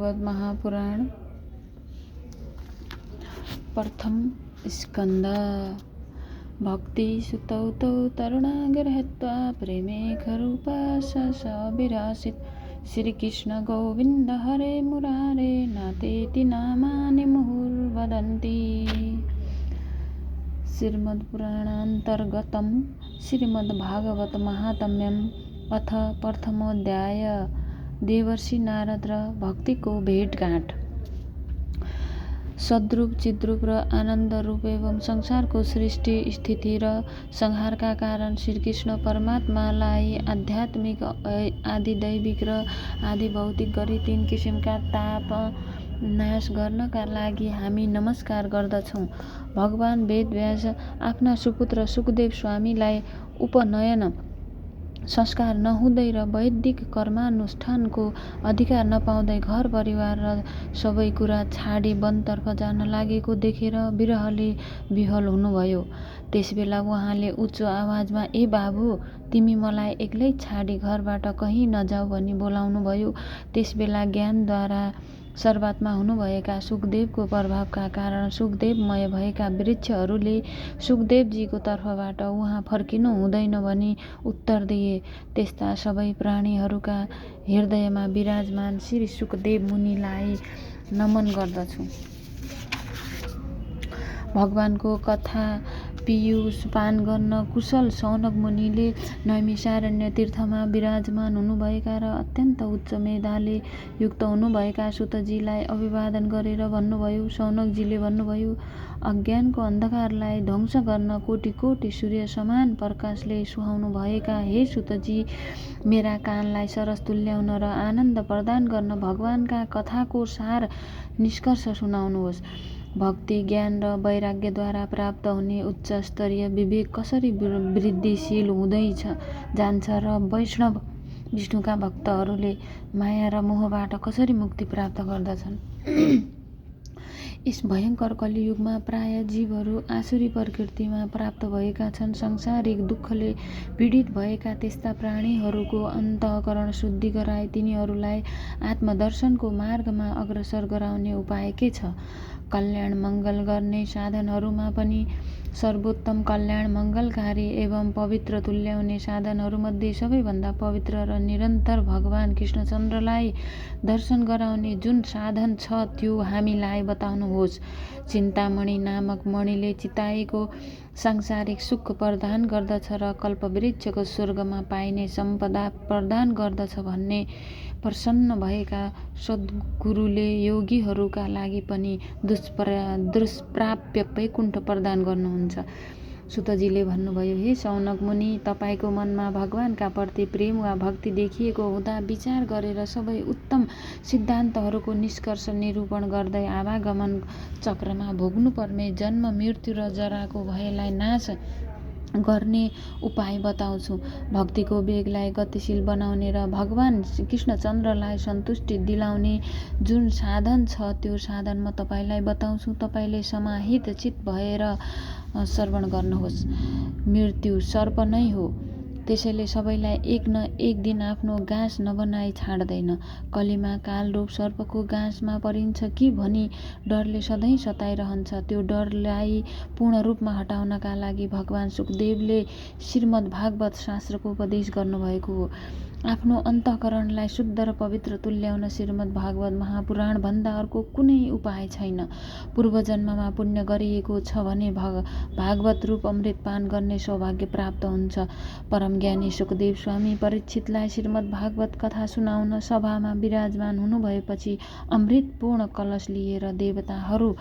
भागवत महापुराण प्रथम स्कंद। भक्ति सुतौ तौ तरुणागिरहत्वा प्रेमे खरूपा स विरासित। श्री कृष्ण गोविंद हरे मुरारे नातेति नामानि मुहुर्वदन्ति। श्रीमद्पुराणान्तर्गतं श्रीमद्भागवत महात्म्यम् अथ प्रथमोऽध्याय। देवर्षि नारद र भक्तिको भेटघाट। सद्रूप चिद्रूप र आनन्द रूप एवं संसारको सृष्टि स्थिति र संहारका कारण श्रीकृष्ण परमात्मालाई आध्यात्मिक आदिदैविक र आदि भौतिक गरी 3 किसिमका ताप नाश गर्नका लागि हामी नमस्कार गर्दछौँ। भगवान वेदव्यास आफ्ना सुपुत्र सुखदेव स्वामीलाई उपनयन संस्कार नहुँदै र वैदिक कर्मानुष्ठानको अधिकार नपाउँदै घर परिवार र सबै कुरा छाडी वनतर्फ जान लागेको देखेर विरहले विह्वल हुनुभयो। त्यसबेला उहाँले उच्च आवाजमा ए बाबु, तिमी मलाई एक्लै छाडी घरबाट कहीँ नजाऊ भनी बोलाउनुभयो। त्यसबेला ज्ञानद्वारा सर्वात्मा हुनुभएका सुखदेवको प्रभावका कारण सुखदेवमय भएका वृक्षहरूले सुखदेवजीको तर्फबाट उहाँ फर्किनु हुँदैन भनी उत्तर दिए। त्यस्ता सबै प्राणीहरूका हृदयमा विराजमान श्री सुखदेव मुनिलाई नमन गर्दछु। भगवानको कथा पीयूष पान गर्न कुशल सौनक मुनिले नैमिषारण्य तीर्थमा विराजमान हुनुभएका र अत्यन्त उच्च मेधाले युक्त हुनुभएका सुतजीलाई अभिवादन गरेर भन्नुभयो। सौनकजीले भन्नुभयो, अज्ञानको अन्धकारलाई ध्वंस गर्न कोटि कोटि सूर्य समान प्रकाशले सुहाउनु भएका हे सुतजी, मेरा कानलाई सरस तुल्याउन र आनन्द प्रदान गर्न भगवानका कथाको सार निष्कर्ष सुनाउनुहोस्। भक्ति ज्ञान र वैराग्यद्वारा प्राप्त हुने उच्च स्तरीय विवेक कसरी वृद्धिशील हुँदै जान्छ र वैष्णव विष्णुका भक्तहरूले माया र मोहबाट कसरी मुक्ति प्राप्त गर्दछन्। यस भयङ्कर कलियुगमा प्राय जीवहरू आसुरी प्रकृतिमा प्राप्त भएका छन्। सांसारिक दुःखले पीडित भएका त्यस्ता प्राणीहरूको अन्तःकरण शुद्धि गराई तिनीहरूलाई आत्मदर्शनको मार्गमा अग्रसर गराउने उपाय के छ? कल्याण मङ्गल गर्ने साधनहरूमा पनि सर्वोत्तम कल्याण मङ्गलकारी एवं पवित्र तुल्याउने साधनहरूमध्ये सबैभन्दा पवित्र र निरन्तर भगवान कृष्णचन्द्रलाई दर्शन गराउने जुन साधन छ त्यो हामीलाई बताउनुहोस्। चिन्तामणि नामक मणिले चिताएको सांसारिक सुख प्रदान गर्दछ र कल्पवृक्षको स्वर्गमा पाइने सम्पदा प्रदान गर्दछ भन्ने प्रसन्न भएका सद्गुरुले योगीहरूका लागि पनि दुष्प्राप्य वैकुण्ठ प्रदान गर्नुहुन्छ। सुतजीले भन्नुभयो, हे सौनक मुनि, तपाईँको मनमा भगवानका प्रति प्रेम वा भक्ति देखिएको हुँदा विचार गरेर सबै उत्तम सिद्धान्तहरूको निष्कर्ष निरूपण गर्दै आवागमन चक्रमा भोग्नुपर्ने जन्म मृत्यु र जराको भयलाई नाश गर्ने उपाय बताउँछु। भक्तिको वेगलाई गतिशील बनाउने र भगवान कृष्णचन्द्रलाई सन्तुष्टि दिलाउने जुन साधन छ त्यो साधन म तपाईँलाई बताउँछु। तपाईँले समाहित चित्त भएर श्रवण गर्नुहोस्। मृत्यु सर्प नै हो, त्यसैले सबैलाई एक न एक दिन आफ्नो गाँस नबनाई छाड्दैन। कलीमा कालरूप सर्पको गाँसमा परिन्छ कि भनी डरले सधैँ सताइरहन्छ। त्यो डरलाई पूर्ण रूपमा हटाउनका लागि भगवान सुखदेवले श्रीमद्भागवत शास्त्रको उपदेश गर्नुभएको हो। आफ्नो अन्तःकरणलाई शुद्ध र पवित्र तुल्याउन श्रीमद्भागवत महापुराण भन्दा अर्को कुनै उपाय छैन। पूर्वजन्ममा पुण्य गरिएको छ भने भागवत रूप अमृत पान गर्ने सौभाग्य प्राप्त हुन्छ। परम ज्ञानी सुखदेव स्वामी परीक्षितलाई श्रीमद्भागवत कथा सुनाउन सभामा विराजमान हुनुभएपछि अमृतपूर्ण कलश लिएर देवताहरू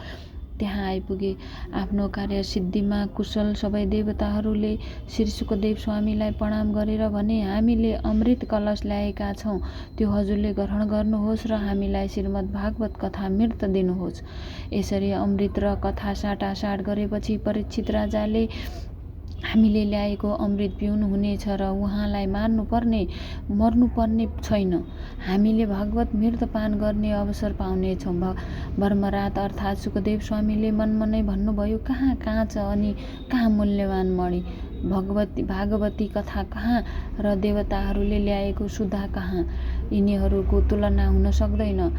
त्यहाँ आइपुगे। आफ्नो कार्य सिद्धिमा कुशल सबै देवताहरूले श्री सुखदेव स्वामीलाई प्रणाम गरेर भने, हामीले अमृत कलश ल्याएका छौँ, त्यो हजुरले ग्रहण गर्नुहोस् र हामीलाई श्रीमद्भागवत कथा मृत दिनुहोस्। यसरी अमृत र कथा साटासाट गरेपछि परीक्षित राजाले हामीले ल्याएको अमृत पिउनु हुनेछ र उहाँलाई मर्नुपर्ने छैन। हामीले भागवत मृत पान गर्ने अवसर पाउनेछौँ। ब्रह्मरात अर्थात् सुखदेव स्वामीले मनमनै भन्नुभयो, कहाँ काँच अनि कहाँ मूल्यवान मणि, भागवती कथा कहाँ र देवताहरूले ल्याएको सुधा कहाँ, यिनीहरूको तुलना हुन सक्दैन।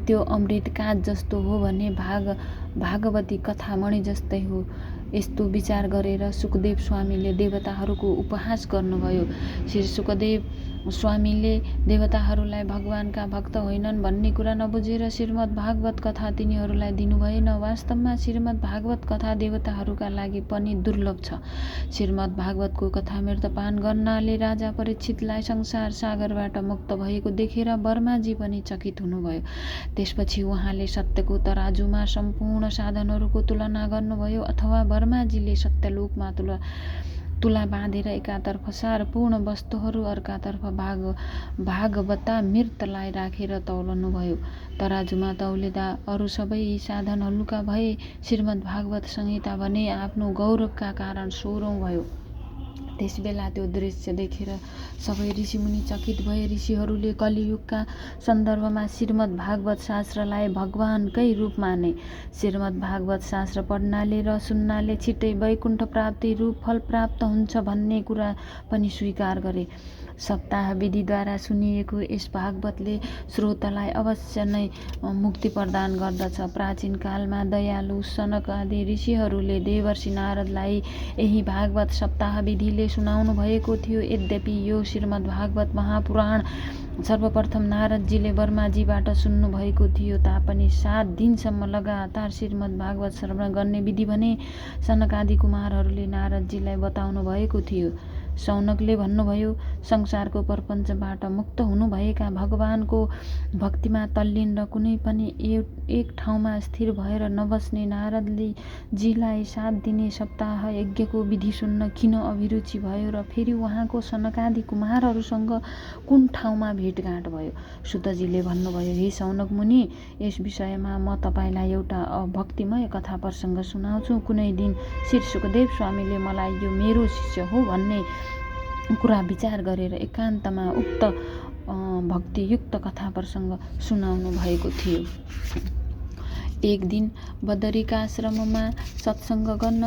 त्यो अमृत काँच जस्तो हो भने भागवती कथामणि जस्तै हो। यस्तो विचार गरेर सुखदेव स्वामीले देवताहरूको उपहास गर्नुभयो। श्री सुखदेव स्वामीले देवताहरूलाई भगवानका भक्त होइनन् भन्ने कुरा नबुझेर श्रीमद् भागवत कथा तिनीहरूलाई दिनुभएन। वास्तवमा श्रीमद् भागवत कथा देवताहरूका लागि पनि दुर्लभ छ। श्रीमद् भागवतको कथा मृतपान गर्नाले राजा परीक्षितलाई संसार सागरबाट मुक्त भएको देखेर वर्माजी पनि चकित हुनुभयो। त्यसपछि उहाँले सत्यको तराजुमा सम्पूर्ण साधनहरूको तुलना गर्नुभयो, अथवा वर्माजीले सत्यलोकमा तुला बाँधेर एकातर्फ सारपूर्ण वस्तुहरू, अर्कातर्फ भागवतामृतलाई राखेर तौलनुभयो। तराजुमा तौलेदा अरू सबै साधन हल्लुका भए, श्रीमद् भागवत संहिता भने आफ्नो गौरवका कारण 16औं भयो। त्यसबेला त्यो दृश्य देखेर सबै ऋषिमुनि चकित भए। ऋषिहरूले कलियुगका सन्दर्भमा श्रीमद् भागवत शास्त्रलाई भगवानकै रूप माने। श्रीमद् भागवत शास्त्र पढ्नाले र सुन्नाले छिट्टै वैकुण्ठ प्राप्ति रूप फल प्राप्त हुन्छ भन्ने कुरा पनि स्वीकार गरे। सप्ताह विधिद्वारा सुनिएको यस भागवतले श्रोतालाई अवश्य नै मुक्ति प्रदान गर्दछ। प्राचीन कालमा दयालु सनक आदि ऋषिहरूले देवर्षि नारदलाई यही भागवत सप्ताह विधिले सुनाउनु भएको थियो। यद्यपि यो श्रीमद् भागवत महापुराण सर्वप्रथम नारदजीले वर्माजीबाट सुन्नु भएको थियो तापनि 7 दिनसम्म लगातार श्रीमद् भागवत श्रवण गर्ने विधि भने सनकादि कुमारहरूले नारदजीलाई बताउनु भएको थियो। सौनकले भन्नुभयो, संसारको प्रपञ्चबाट मुक्त हुनुभएका भगवानको भक्तिमा तल्लीन र कुनै पनि एक ठाउँमा स्थिर भएर नबस्ने नारदले जीलाई 7 दिने सप्ताह यज्ञको विधि सुन्न किन अभिरुचि भयो र फेरि उहाँको सनकादि कुमारहरूसँग कुन ठाउँमा भेटघाट भयो। सुतजीले भन्नुभयो, हे सौनक मुनि, यस विषयमा म तपाईँलाई एउटा भक्तिमय कथा प्रसङ्ग सुनाउँछु। कुनै दिन श्री सुखदेव स्वामीले मलाई यो मेरो शिष्य हो भन्ने कुरा विचार गरेर एकान्तमा उक्त भक्तियुक्त कथा प्रसङ्ग सुनाउनु भएको थियो। एक दिन बदरिकाश्रममा सत्सङ्ग गर्न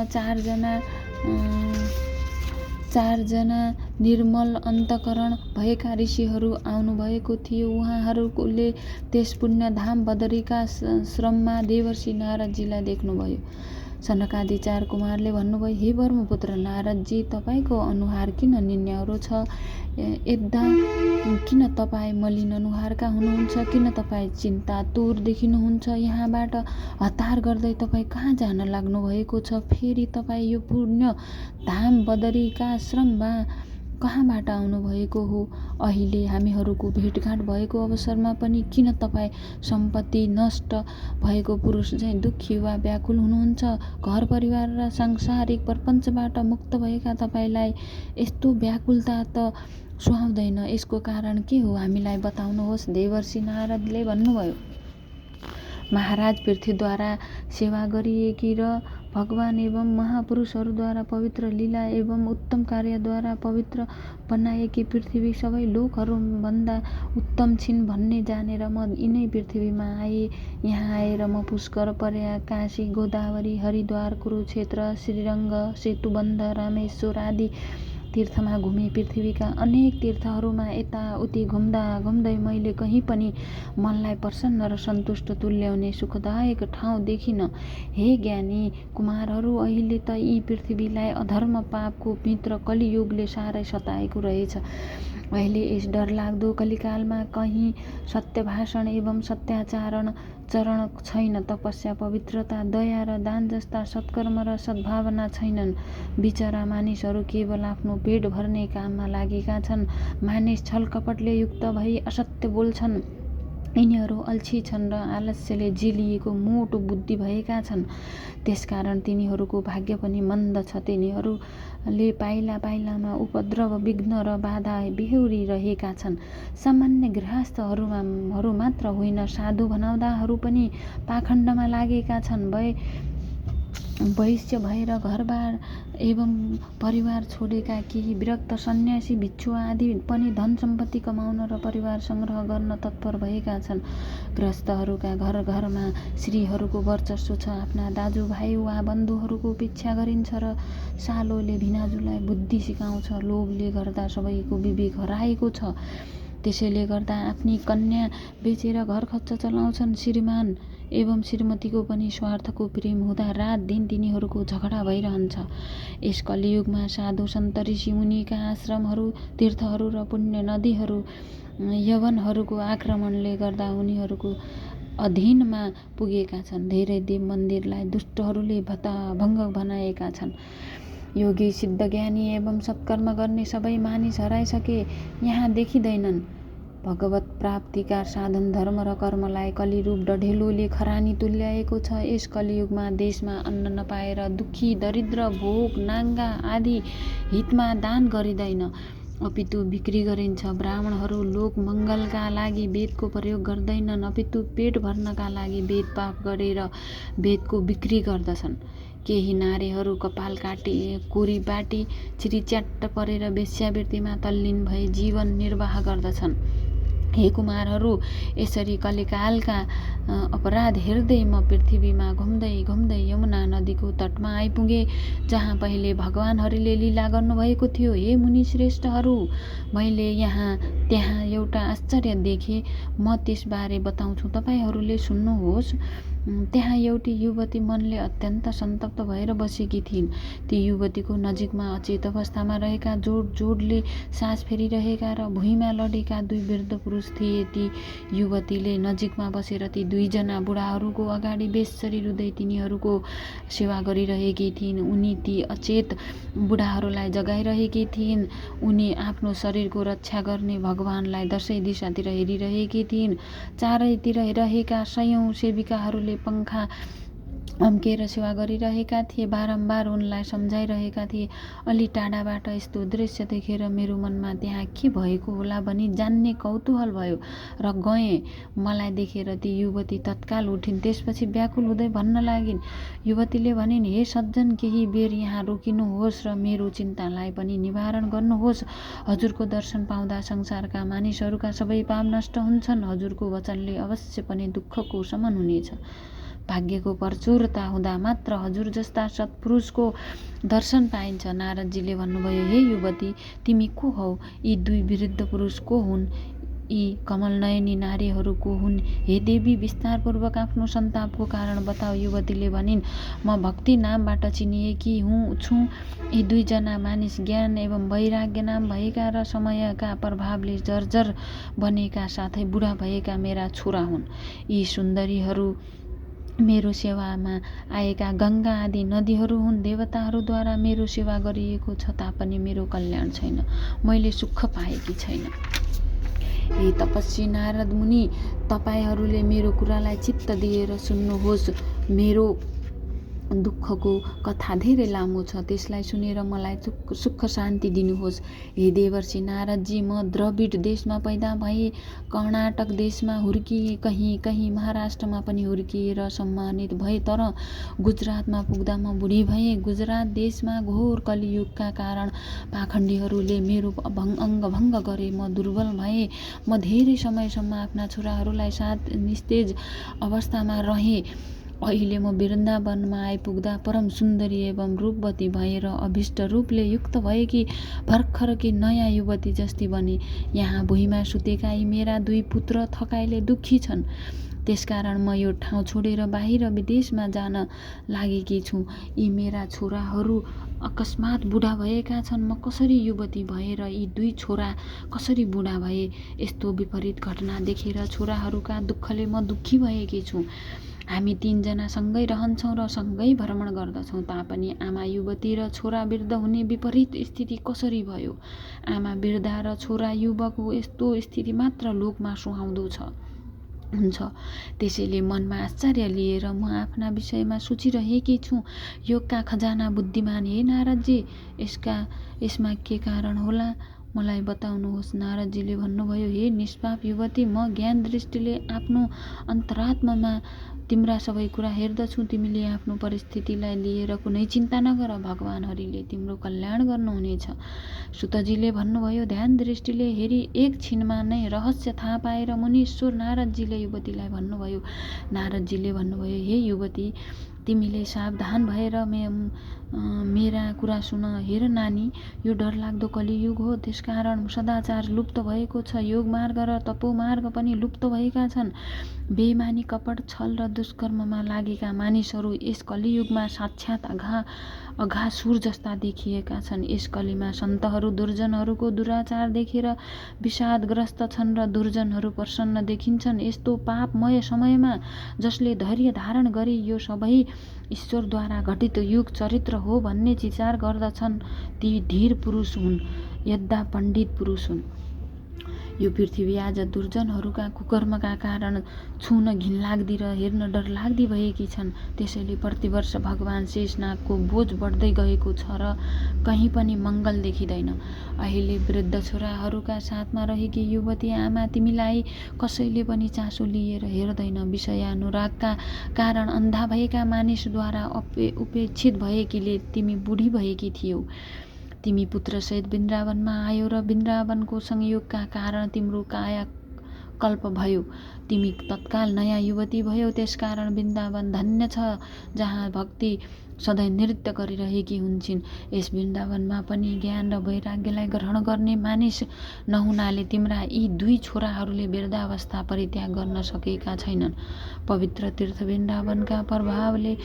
चारजना निर्मल अन्तकरण भएका ऋषिहरू आउनुभएको थियो। उहाँहरूले त्यस पुण्यधाम बदरिकाश्रममा देवर्षि नारदजीलाई देख्नुभयो। सनकादि 4 कुमारले भन्नुभयो, हे ब्रह्मपुत्र नारदजी, तपाईँको अनुहार किन निन्याउरो छ? यद्दा किन तपाईँ मलिन अनुहारका हुनुहुन्छ? किन तपाईँ चिन्तातुर देखिनुहुन्छ? यहाँबाट हतार गर्दै तपाईँ कहाँ जान लाग्नु भएको छ? फेरि तपाईँ यो पुण्य धाम बदरिकाश्रममा कहाँबाट आउनुभएको हो? अहिले हामीहरूको भेटघाट भएको अवसरमा पनि किन तपाईँ सम्पत्ति नष्ट भएको पुरुष झैँ दुःखी वा व्याकुल हुनुहुन्छ? घर परिवार र सांसारिक प्रपञ्चबाट मुक्त भएका तपाईँलाई यस्तो व्याकुलता त सुहाउँदैन। यसको कारण के हो? हामीलाई बताउनुहोस्। देवर्षि नारदले भन्नुभयो, महाराज, पृथ्वीद्वारा सेवा गरिएकी र भगवान एवं महापुरुषहरूद्वारा पवित्र लीला एवं उत्तम कार्यद्वारा पवित्र बनाएकी पृथ्वी सबै लोकहरूभन्दा उत्तम छिन् भन्ने जानेर म यिनै पृथ्वीमा आए। यहाँ आएर म पुष्कर, प्रयाग, काशी, गोदावरी, हरिद्वार, कुरुक्षेत्र, श्रीरङ्ग, सेतुबन्ध, रामेश्वर आदि तीर्थमा घुमे। पृथ्वीका अनेक तीर्थहरूमा यताउति घुम्दा घुम्दै मैले कहीँ पनि मनलाई प्रसन्न र सन्तुष्ट तुल्याउने सुखदायक ठाउँ देखिन। हे ज्ञानी कुमारहरू, अहिले त यी पृथ्वीलाई अधर्म पापको मित्र कलियुगले साह्रै सताएको रहेछ। अहिले यस डरलाग्दो कलिकालमा कहीँ सत्य भाषण एवं सत्याचरण चरण छैन। तपस्या, पवित्रता, दया र दान जस्ता सत्कर्म र सद्भावना छैनन्। बिचरा मानिसहरू केवल आफ्नो पेट भर्ने काममा लागेका छन्। मानिस छल कपटले युक्त भई असत्य बोल्छन्। यिनीहरू अल्छी छन् र आलस्यले जिलिएको मोटो बुद्धि भएका छन्। त्यसकारण तिनीहरूको भाग्य पनि मन्द छ। तिनीहरूले पाइला पाइलामा उपद्रव, विघ्न र बाधा बेहोरिरहेका छन्। सामान्य गृहस्थहरू मात्र होइन, साधु भनाउँदाहरू पनि पाखण्डमा लागेका छन्। वैश्य भएर घरबार एवं परिवार छोडेका केही विरक्त सन्यासी, भिक्षु आदि पनि धन सम्पत्ति कमाउन र परिवार सङ्ग्रह गर्न तत्पर भएका छन्। गृहस्थहरूका घर घरमा स्त्रीहरूको वर्चस्व छ। आफ्ना दाजुभाइ वा बन्धुहरूको उपेक्षा गरिन्छ र सालोले भिनाजुलाई बुद्धि सिकाउँछ। लोभले गर्दा सबैको विवेक हराएको छ। त्यसैले गर्दा आफ्नी कन्या बेचेर घर खर्च चलाउँछन्। श्रीमान एवं श्रीमतीको पनि स्वार्थको प्रेम हुँदा रात दिन तिनीहरूको झगडा भइरहन्छ। यस कलियुगमा साधु सन्त ऋषि मुनिका आश्रमहरू, तीर्थहरू र पुण्य नदीहरू यवनहरूको आक्रमणले गर्दा उनीहरूको अधीनमा पुगेका छन्। धेरै देव मन्दिरलाई दुष्टहरूले भङ्ग बनाएका छन्। योगी, सिद्ध, ज्ञानी एवं सत्कर्म गर्ने सबै मानिस हराइसके, यहाँ देखिँदैनन्। भगवत प्राप्तिका साधन धर्म र कर्मलाई कलिरूप डढेलोले खरानी तुल्याएको छ। यस कलियुगमा देशमा अन्न नपाएर दुखी, दरिद्र, भोक, नाङ्गा आदि हितमा दान गरिँदैन, अपितु बिक्री गरिन्छ। ब्राह्मणहरू लोक मङ्गलका लागि वेदको प्रयोग गर्दैनन्, अपितु पेट भर्नका लागि वेद पाठ गरेर वेदको बिक्री गर्दछन्। केही नारीहरू कपाल कोरी बाटी चिरीच्याट्ट परेर वेश्यावृत्तिमा तल्लीन भई जीवन निर्वाह गर्दछन्। हे कुमारहरू, यसरी कलिकालका अपराध हेर्दै म पृथ्वीमा घुम्दै घुम्दै यमुना नदीको तटमा आइपुगे, जहाँ पहिले भगवान हरिले लीला गर्नुभएको थियो। हे मुनि श्रेष्ठहरू, मैले त्यहाँ एउटा आश्चर्य देखेँ। म त्यसबारे बताउँछु, तपाईँहरूले सुन्नुहोस्। त्यहाँ एउटी युवती मनले अत्यन्त सन्तप्त भएर बसेकी थिइन्। ती युवतीको नजिकमा अचेत अवस्थामा रहेका जोडले सास फेरिरहेका र भुइँमा लडेका दुई वृद्ध पुरुष थिए। ती युवतीले नजिकमा बसेर ती दुईजना बुढाहरूको अगाडि बेस्सरी रुँदै तिनीहरूको सेवा गरिरहेकी थिइन्। उनी ती अचेत बुढाहरूलाई जगाइरहेकी थिइन्। उनी आफ्नो शरीरको रक्षा गर्ने भगवानलाई दसैँ दिशातिर हेरिरहेकी थिइन्। चारैतिर रहेका सयौं सेविकाहरूले पङ्खा अम्केर सेवा गरिरहेका थिए, बारम्बार उनलाई सम्झाइरहेका थिए। अलि टाढाबाट यस्तो दृश्य देखेर मेरो मनमा त्यहाँ के भएको होला भनी जान्ने कौतूहल भयो र गएँ। मलाई देखेर ती युवती तत्काल उठिन्। त्यसपछि व्याकुल हुँदै भन्न लागिन्। युवतीले भनिन्, हे सज्जन, केही बेर यहाँ रोकिनुहोस् र मेरो चिन्तालाई पनि निवारण गर्नुहोस्। हजुरको दर्शन पाउँदा संसारका मानिसहरूका सबै पाप नष्ट हुन्छन्। हजुरको वचनले अवश्य पनि दुःखको शमन हुनेछ। भाग्यको प्रचुरता हुँदा मात्र हजुर जस्ता सत्पुरुषको दर्शन पाइन्छ। नारदजीले भन्नुभयो, हे युवती, तिमी को हौ? यी दुई वृद्ध पुरुष को हुन्? यी कमलनयनी नारीहरू को हुन्? हे देवी, विस्तारपूर्वक आफ्नो सन्तापको कारण बताऊ। युवतीले भनिन्, म भक्ति नामबाट चिनिएकी छु। यी दुईजना मानिस ज्ञान एवं वैराग्य नाम भएका र समयका प्रभावले जर्जर बनेका साथै बुढा भएका मेरा छोरा हुन्। यी सुन्दरीहरू मेरो सेवामा आएका गङ्गा आदि नदीहरू हुन्। देवताहरूद्वारा मेरो सेवा गरिएको छ तापनि मेरो कल्याण छैन, मैले सुख पाएकी छैन। हे तपस्वी नारद मुनि, तपाईँहरूले मेरो कुरालाई चित्त दिएर सुन्नुहोस्। मेरो दुःखको कथा धेरै लामो छ, त्यसलाई सुनेर मलाई सुख शान्ति दिनुहोस्। हे देवर्षि नारदजी, म द्रविड देशमा पैदा भए, कर्नाटक देशमा हुर्किए, कहीँ महाराष्ट्रमा पनि हुर्किएर सम्मानित भए, तर गुजरातमा पुग्दा म बुढी भएँ। गुजरात देशमा घोर कलियुगका कारण पाखण्डीहरूले मेरो अङ्गभङ्ग गरे। म दुर्बल भएँ। म धेरै समयसम्म आफ्ना छोराहरूलाई साथ निस्तेज अवस्थामा रहेँ। अहिले म वृन्दावनमा आइपुग्दा परम सुन्दरी एवं रूपवती भएर अभिष्ट रूपले युक्त भएकी भर्खरकी नयाँ युवती जस्ती बने। यहाँ भुइँमा सुतेका यी मेरा दुई पुत्र थकाइले दुःखी छन्। त्यसकारण म यो ठाउँ छोडेर बाहिर विदेशमा जान लागेकी छु। यी मेरा छोराहरू अकस्मात बुढा भएका छन्। म कसरी युवती भएर यी दुई छोरा कसरी बुढा भए? यस्तो विपरीत घटना देखेर छोराहरूका दुःखले म दुःखी भएकी छु। हामी तीनजना सँगै रहन्छौँ र सँगै भ्रमण गर्दछौँ, तापनि आमा युवती र छोरा वृद्ध हुने विपरीत स्थिति कसरी भयो? आमा वृद्धा र छोरा युवक हो, यस्तो स्थिति मात्र लोकमा सुहाउँदो हुन्छ। त्यसैले मनमा आश्चर्य लिएर म आफ्ना विषयमा सोचिरहेकी छु। योगका खजाना बुद्धिमान हे नारदजी, यसमा के कारण होला? मलाई बताउनुहोस्। नारदजीले भन्नुभयो, हे निष्पाप युवती, म ज्ञान दृष्टिले आफ्नो अन्तरात्मामा तिम्रा सबै कुरा हेर्दछु। तिमीले आफ्नो परिस्थितिलाई लिएर कुनै चिन्ता नगर, भगवान हरिले तिम्रो कल्याण गर्नुहुनेछ। सुतजीले भन्नुभयो, ध्यान दृष्टिले हेरी एक छिनमा नै रहस्य थाहा पाएर मुनीश्वर नारदजीले युवतीलाई भन्नुभयो, हे युवती, तिमीले सावधान भएर मेरा कुरा सुन। हेर नानी, यो डरलाग्दो कलियुग हो, त्यसकारण सदाचार लुप्त भएको छ। योग मार्ग र तपोमार्ग पनि लुप्त भएका छन्। बेइमानी, कपट, छल र दुष्कर्ममा लागेका मानिसहरू यस कलियुगमा साक्षात अघासुर जस्ता देखिएका छन्। यस कलीमा सन्तहरू दुर्जनहरूको दुराचार देखेर विषादग्रस्त छन् र दुर्जनहरू प्रसन्न देखिन्छन्। यस्तो पापमय समयमा जसले धैर्य धारण गरी यो सबै ईश्वरद्वारा घटित युग चरित्र हो भन्ने विचार गर्दछन्, ती धीर पुरुष हुन्, यद्धा पण्डित पुरुष हुन्। यो पृथ्वी आज दुर्जनहरूका कुकर्मका कारण छुन घिनलाग्दी र हेर्न डरलाग्दी भएकी छन्। त्यसैले प्रतिवर्ष भगवान शेषनागको बोझ बढ्दै गएको छ र कहीँ पनि मङ्गल देखिँदैन। अहिले वृद्ध छोराहरूका साथमा रहेकी युवती आमा तिमीलाई कसैले पनि चासो लिएर हेर्दैन। विषयानुरागका कारण अन्धा भएका मानिसद्वारा उपेक्षित भएकीले तिमी बुढी भएकी थियौ। तिमी पुत्रसहित वृन्दावनमा आयो र वृन्दावनको संयोगका कारण तिम्रो कायाकल्प भयो। तिमी तत्काल नयाँ युवती भयो। त्यसकारण वृन्दावन धन्य छ, जहाँ भक्ति सधैँ नृत्य गरिरहेकी हुन्छन्। यस वृन्दावनमा पनि ज्ञान र वैराग्यलाई ग्रहण गर्ने मानिस नहुनाले तिम्रा यी दुई छोराहरूले वृद्धावस्था परित्याग गर्न सकेका छैनन्। पवित्र तीर्थ वृन्दावनका प्रभावले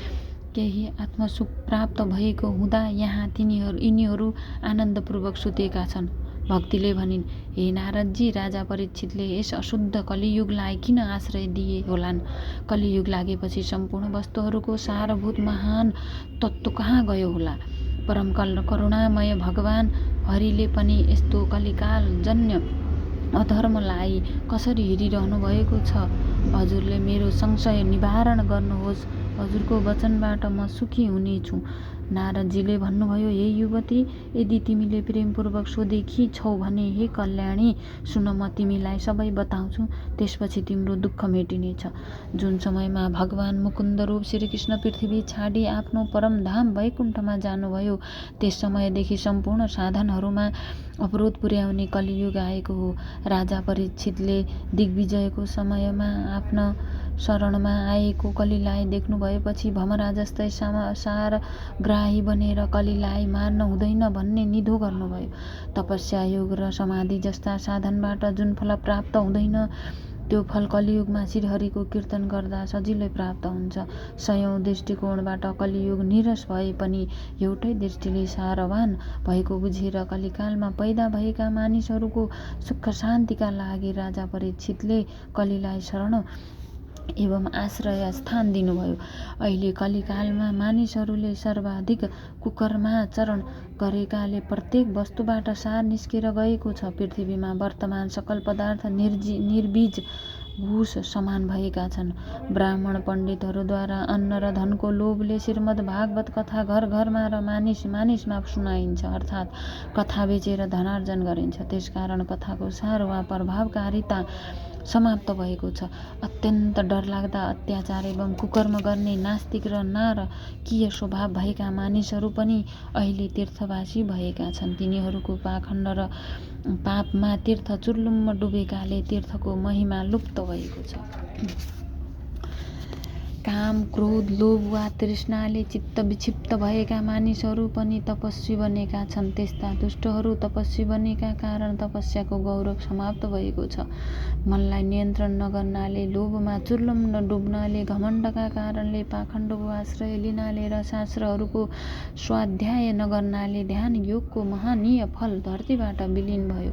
केही आत्मसुख प्राप्त भएको हुँदा यहाँ यिनीहरू आनन्दपूर्वक सुतेका छन्। भक्तिले भनिन्, हे नारदजी, राजा परीक्षितले यस अशुद्ध कलियुगलाई किन आश्रय दिए होलान्? कलियुग लागेपछि सम्पूर्ण वस्तुहरूको सारभूत महान तत्त्व कहाँ गयो होला? परम करुणामय भगवान हरिले पनि यस्तो कलिकाल जन्य अधर्मलाई कसरी हेरिरहनु भएको छ? हजुरले मेरो संशय निवारण गर्नुहोस्। हजुरको वचनबाट म सुखी हुनेछु। नारदजीले भन्नुभयो, हे युवती, यदि तिमीले प्रेमपूर्वक सोधेकी छौ भने हे कल्याणी, सुन, म तिमीलाई सबै बताउँछु, त्यसपछि तिम्रो दुःख मेटिनेछ। जुन समयमा भगवान मुकुन्द रूप श्रीकृष्ण पृथ्वी छाडी आफ्नो परमधाम वैकुण्ठमा जानुभयो, त्यस समयदेखि सम्पूर्ण साधनहरूमा अवरोध पुर्याउने कलियुग आएको हो। राजा परीक्षितले दिग्विजयको समयमा आफ्नो शरणमा आएको कलीलाई देख्नु भएपछि भमरा जस्तै सारग्राही बनेर कलीलाई मार्न हुँदैन भन्ने निधो गर्नुभयो। तपस्या, योग र समाधि जस्ता साधनबाट जुन फल प्राप्त हुँदैन, त्यो फल कलियुगमा श्रीहरिको कीर्तन गर्दा सजिलै प्राप्त हुन्छ। सयौं दृष्टिकोणबाट कलियुग निरस भए पनि एउटै दृष्टिले सारवान भएको बुझेर कलिकालमा पैदा भएका मानिसहरूको सुख शान्तिका लागि राजा परीक्षितले कलीलाई शरण एवं आश्रय स्थान दिनुभयो। अहिले कलिकालमा मानिसहरूले सर्वाधिक कुकर्माचरण गरेकाले प्रत्येक वस्तुबाट सार निस्केर गएको छ। पृथ्वीमा वर्तमान सकल पदार्थ निर्बीज घुस समान भएका छन्। ब्राह्मण पण्डितहरूद्वारा अन्न र धनको लोभले श्रीमद् भागवत कथा घर घरमा र मानिस मानिसमा सुनाइन्छ, अर्थात् कथा बेचेर धनार्जन गरिन्छ। त्यसकारण कथाको सार वा प्रभावकारिता समाप्त भएको छ। अत्यन्त डरलाग्दा अत्याचार एवं कुकर्म गर्ने नास्तिक र नारकीय स्वभाव भएका मानिसहरू पनि अहिले तीर्थवासी भएका छन्। तिनीहरूको पाखण्ड र पापमा तीर्थ चुर्लुम्म डुबेकाले तीर्थको महिमा लुप्त भएको छ। काम, क्रोध, लोभ वा तृष्णाले चित्त विक्षिप्त भएका मानिसहरू पनि तपस्वी बनेका छन्। त्यस्ता दुष्टहरू तपस्वी बनेका कारण तपस्याको गौरव समाप्त भएको छ। मनलाई नियन्त्रण नगर्नाले, लोभमा चुर्लुम्म डुब्नाले, घमण्डका कारणले, पाखण्डको आश्रय लिनाले र शास्त्रहरूको स्वाध्याय नगर्नाले ध्यान योगको महनीय फल धरतीबाट विलीन भयो।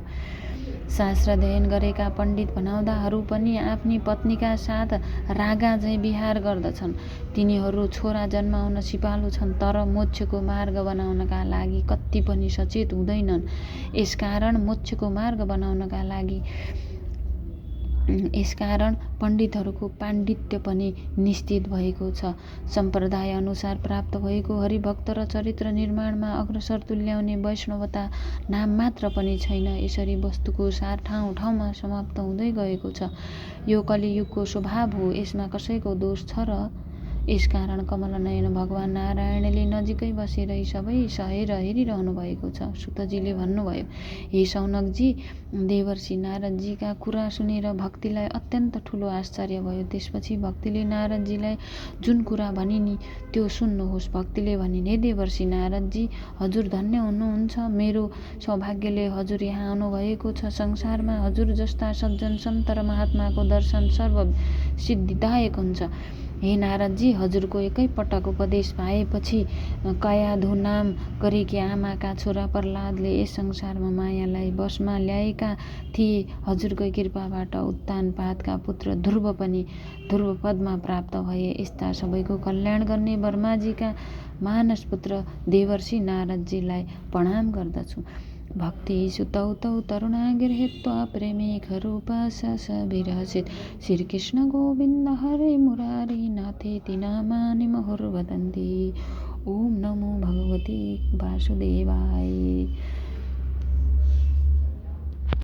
शास्त्र अध्ययन गरेका पण्डित भनाउँदाहरू पनि आफ्नी पत्नीका साथ रागा झैँ विहार गर्दछन्। तिनीहरू छोरा जन्माउन सिपालु छन्, तर मोक्षको मार्ग बनाउनका लागि कति पनि सचेत हुँदैनन्। यसकारण पण्डितहरूको पाण्डित्य पनि निश्चित भएको छ। सम्प्रदाय अनुसार प्राप्त भएको हरिभक्त र चरित्र निर्माणमा अग्रसर तुल्याउने वैष्णवता नाम मात्र पनि छैन। यसरी वस्तुको सार ठाउँ ठाउँमा समाप्त हुँदै गएको छ। यो कलियुगको स्वभाव हो, यसमा कसैको दोष छ र यसकारण कमलनयन भगवान् नारायणले नजिकै बसेर यी सबै सहेर हेरिरहनु भएको छ। सुतजीले भन्नुभयो, हे शौनकजी, देवर्षि नारदजीका कुरा सुनेर भक्तिलाई अत्यन्त ठुलो आश्चर्य भयो। त्यसपछि भक्तिले नारदजीलाई जुन कुरा भनिन् त्यो सुन्नुहोस्। भक्तिले भनिन्, हे देवर्षि नारदजी, हजुर धन्य हुनुहुन्छ। मेरो सौभाग्यले हजुर यहाँ आउनुभएको छ। संसारमा हजुर जस्ता सज्जन सन्त र महात्माको दर्शन सर्व सिद्धिदायक हुन्छ। हे नारदजी, हजुरको एकै पटक उपदेश पाएपछि कयाधु नाम गरेकी आमाका छोरा प्रह्लादले यस संसारमा मायालाई वशमा ल्याएका थिए। हजुरकै कृपाबाट उत्तानपादका पुत्र ध्रुव पनि ध्रुव पदमा प्राप्त भए। यस्ता सबैको कल्याण गर्ने ब्रह्माजीका मानस पुत्र देवर्षि नारदजीलाई प्रणाम गर्दछु। भक्ति सुतौ तौ तरुणागिर्हित्वा प्रेमिकरूप स विरसित श्रीकृष्ण गोविन्द हरे मुरारी नाथेति नामानि मुहुर्वदन्ति। ओम नमो भगवते वासुदेवाय।